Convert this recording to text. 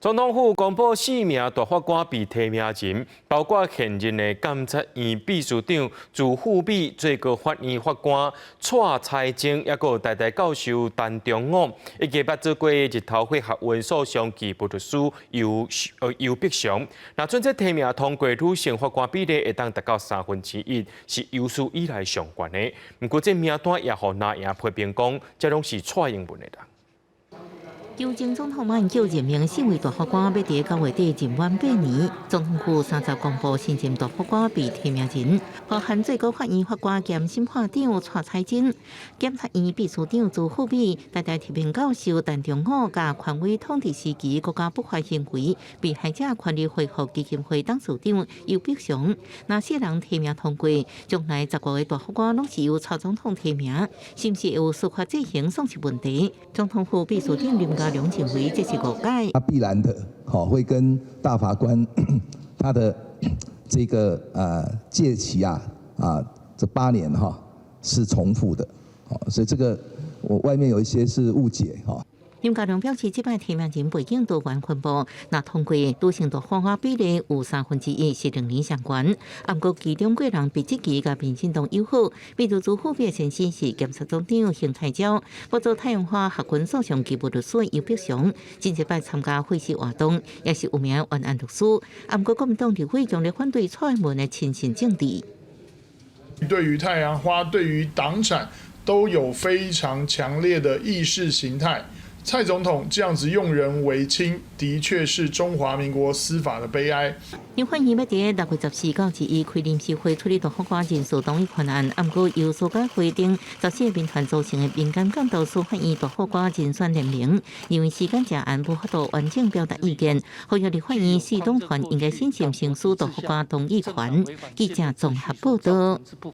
總統府公布四名大法官被提名人，包括現任的監察院秘書長朱富美、最高法院法官蔡彩晶，抑閣有台大教授陳忠武，以及捌做過日頭花學運訴訟義務律師游碧祥。若準這提名通過，女性法官比例會當達到三分之一，是有史以來上懸的。毋過這名單也予藍營批評講，這攏是蔡英文的人。求情總統馬英九任命四位大法官，欲佇9月底任滿8年。總統府30公布新任大法官被提名人，包含最高法院法官兼審判長蔡彩晶、檢察院秘書長朱富美、台大特聘教授陳忠武、佮權威統治時期國家不法行為被害者權利恢復基金會董事長游碧祥。若四人提名通過，將來15個大法官攏是由蔡總統提名，是毋是會有司法制衡喪失問題？總統府秘書長林佳龍認為這是誤解。他必然的，吼會跟大法官他的這個屆期啊這8年哈是重複的，所以這個我外面有一些是誤解哈。林佳龍表示，這擺提名人背景多元分布，若通過女性大法官比例有三分之一是兩年上懸。毋過其中幾人被質疑佮民進黨友好，比如朱富美先生是檢察總長邢泰昭，捌做太陽花學運訴訟義務律師游碧祥，真濟擺參加會事活動，也是有名冤案律師。毋過國民黨立委強烈反對蔡英文的親信政治。對於太陽花，對於黨產都有非常強烈的意識形態。蔡總統這樣子用人唯親，的確是中華民國司法的悲哀。立法院欲佇6月14到21開臨時會處理大法官人事同意權案，毋過由司改會頂14個民團組成的民間監督司法院大法官人選聯盟，認為時間誠晚，無法度完整表達意見，呼籲立法院四黨團應該審慎行使大法官同意權。記者綜合報道。